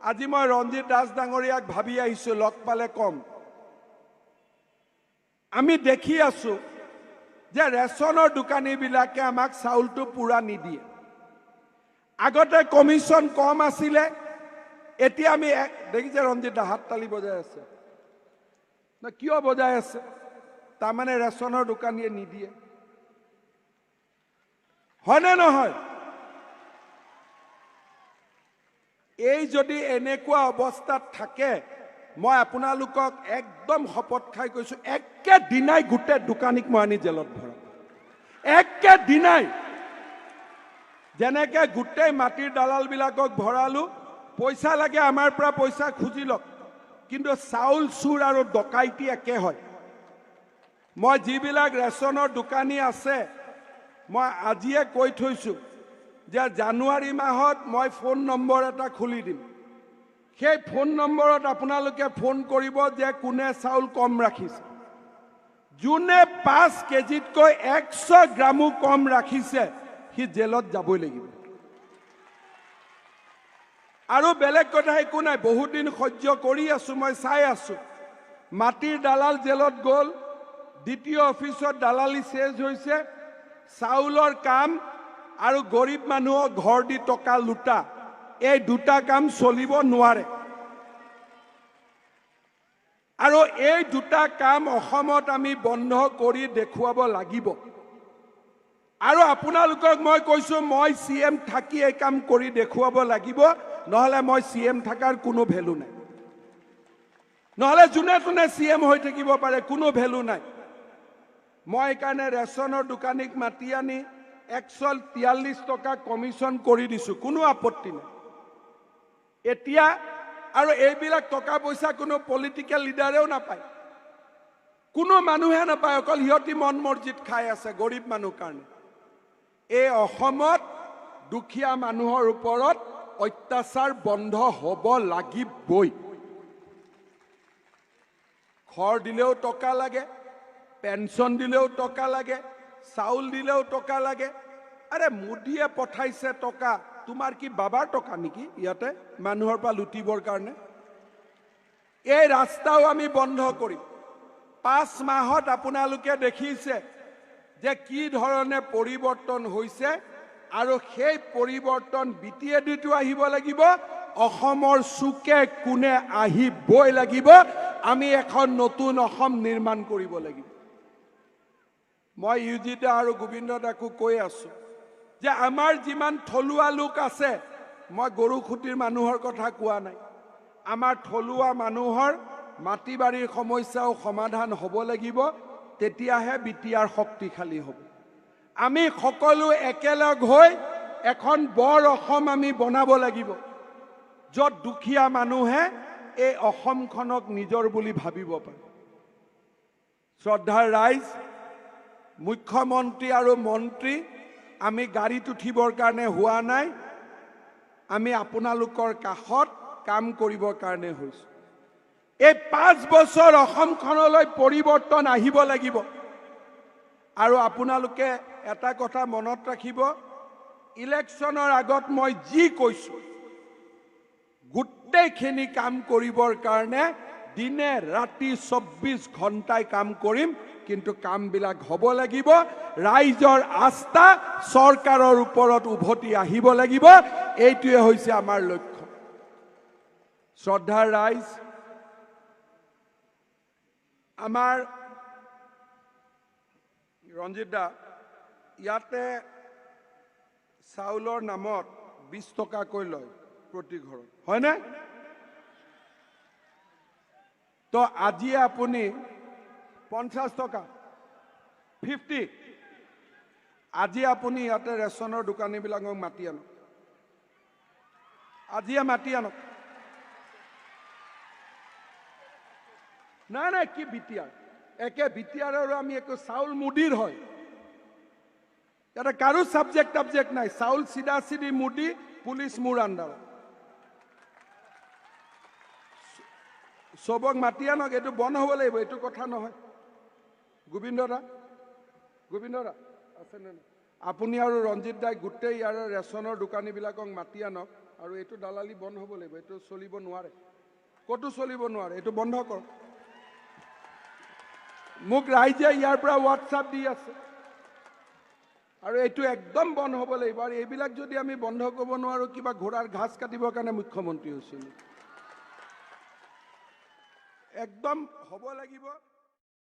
আজি মই ৰঞ্জিত দাস ডাঙৰীয়াক ভাবি আহিছোঁ, লগ পালে কম। আমি দেখি আছো যে ৰেচনৰ দোকানীবিলাকে আমাক চাউলটো পূৰা নিদিয়ে। আগতে কমিশ্যন কম আছিলে, এতিয়া আমি দেখিছে ৰঞ্জিত দা হাত তালি বজাই আছে না, কিয় বজাই আছে? তাৰমানে ৰেচনৰ দোকানীয়ে নিদিয়ে, হয়নে নহয়? এই যদি এনেকুৱা অৱস্থাত থাকে, মই আপোনালোকক একদম শপত খাই কৈছো, একেদিনাই গোটেই দোকানীক মই আনি জেলত ভৰাম, একেদিনাই। যেনেকে গোটেই মাটিৰ দালালবিলাকক ভৰালো, পইচা লাগে আমাৰ পৰা পইচা খুজি লওক, কিন্তু চাউল চোৰ আৰু ডকাইতি একে হয়। মই যিবিলাক ৰেচনৰ দোকানী আছে, মই আজিয়ে কৈ থৈছোঁ যে জানুৱাৰী মাহত মই ফোন নম্বৰ এটা খুলি দিম। সেই ফোন নম্বৰত আপোনালোকে ফোন কৰিব যে কোনে চাউল কম ৰাখিছে। যোনে 5 কেজিতকৈ 100 গ্ৰামো কম ৰাখিছে, সি জেলত যাবই লাগিব। আৰু বেলেগ কথা একো নাই, বহুত দিন সহ্য কৰি আছো, মই চাই আছো। মাটিৰ দালাল জেলত গ'ল, দ্বিতীয় অফিচত দালালি চেজ হৈছে, চাউলৰ কাম আৰু গৰীব মানুহক ঘৰ দি টকা লুটা, এই দুটা কাম চলিব নোৱাৰে। আৰু এই দুটা কাম অসমত আমি বন্ধ কৰি দেখুৱাব লাগিব। আৰু আপোনালোকক মই কৈছো, মই চি এম থাকি এই কাম কৰি দেখুৱাব লাগিব, নহ'লে মই চি এম থকাৰ কোনো ভেলু নাই। নহ'লে যোনে তোনে চি এম হৈ থাকিব পাৰে, কোনো ভেলু নাই। মই সেইকাৰণে ৰেচনৰ দোকানীক মাতি আনি 143 টকা কমিশ্যন কৰি দিছোঁ, কোনো আপত্তি নাই। এতিয়া আৰু এইবিলাক টকা পইচা কোনো পলিটিকেল লিডাৰেও নাপায়, কোনো মানুহে নাপায়, অকল সিহঁতি মন মৰ্জিত খাই আছে গৰীব মানুহ কাৰণে। এই অসমত দুখীয়া মানুহৰ ওপৰত অত্যাচাৰ বন্ধ হ'ব লাগিবই। ঘৰ দিলেও টকা লাগে, পেঞ্চন দিলেও টকা লাগে, চাউল দিলেও টকা লাগে। আৰে মোদীয়ে পঠাইছে টকা, তোমাৰ কি বাবাৰ টকা নেকি ইয়াতে মানুহৰ পৰা লুটিবৰ কাৰণে? এই ৰাস্তাও আমি বন্ধ কৰিম। 5 মাহত আপোনালোকে দেখিছে যে কি ধৰণে পৰিৱৰ্তন হৈছে, আৰু সেই পৰিৱৰ্তন বি টি এ ডিতো আহিব লাগিব, অসমৰ চুকে কোণে আহিবই লাগিব। আমি এখন নতুন অসম নিৰ্মাণ কৰিব লাগিব। মই ইউজি দা আৰু গোবিন্দ দাকো কৈ আছো যে আমাৰ যিমান থলুৱা লোক আছে, মই গৰুখুঁটিৰ মানুহৰ কথা কোৱা নাই, আমাৰ থলুৱা মানুহৰ মাটি বাৰীৰ সমস্যাও সমাধান হ'ব লাগিব, তেতিয়াহে বি টি আৰ শক্তিশালী হ'ব। আমি সকলো একেলগ হৈ এখন বৰ অসম আমি বনাব লাগিব, য'ত দুখীয়া মানুহে এই অসমখনক নিজৰ বুলি ভাবিব পাৰে। শ্ৰদ্ধাৰ ৰাইজ, মুখ্যমন্ত্ৰী আৰু মন্ত্ৰী আমি গাড়ীত উঠিবৰ কাৰণে হোৱা নাই, আমি আপোনালোকৰ কাষত কাম কৰিবৰ কাৰণে হৈছোঁ। এই 5 বছৰ অসমখনলৈ পৰিৱৰ্তন আহিব লাগিব। আৰু আপোনালোকে এটা কথা মনত ৰাখিব, ইলেকশ্যনৰ আগত মই যি কৈছোঁ গোটেইখিনি কাম কৰিবৰ কাৰণে দিনে ৰাতি 24 ঘণ্টাই কাম কৰিম, কিন্তু কামবিলাক হ'ব লাগিব। ৰাইজৰ আস্থা চৰকাৰৰ ওপৰত উভতি আহিব লাগিব, এইটোৱে হৈছে আমাৰ লক্ষ্য। শ্ৰদ্ধাৰ ৰাইজ, আমাৰ ৰঞ্জিত দা, ইয়াতে চাউলৰ নামত 20 টকাকৈ লয় প্ৰতি ঘৰত, হয়নে? তো আজি আপুনি 50 টকা, 50, আজি আপুনি ইয়াতে ৰেচনৰ দোকানীবিলাকক মাতি আনক, আজিয়ে মাতি আনক। নাই নাই, কি বি টি আৰ, একে বি টি আৰৰো আমি একো চাউল মোদীৰ হয়, ইয়াতে কাৰো ছাবজেক্ট টাবজেক্ট নাই, চাউল চিধা চিধি মোদী, পুলিচ মোৰ আণ্ডাৰত। চবক মাতি আনক, এইটো বন্ধ হ'ব লাগিব, এইটো কথা নহয়। গোবিন্দ দা, গোবিন্দ দা আছেনে নাই? আপুনি আৰু ৰঞ্জিত দাই গোটেই ইয়াৰে ৰেচনৰ দোকানীবিলাকক মাতি আনক। আৰু এইটো দালালি বন্ধ হ'ব লাগিব। এইটো চলিব নোৱাৰে, ক'তো চলিব নোৱাৰে, এইটো বন্ধ কৰক। মোক ৰাইজে ইয়াৰ পৰা হোৱাটছআপ দি আছে আৰু এইটো একদম বন্ধ হ'ব লাগিব। আৰু এইবিলাক যদি আমি বন্ধ কৰিব নোৱাৰোঁ, কিবা ঘোঁৰাৰ ঘাঁহ কাটিবৰ কাৰণে মুখ্যমন্ত্ৰী হৈছোঁ নেকি? একদম হ'ব লাগিব।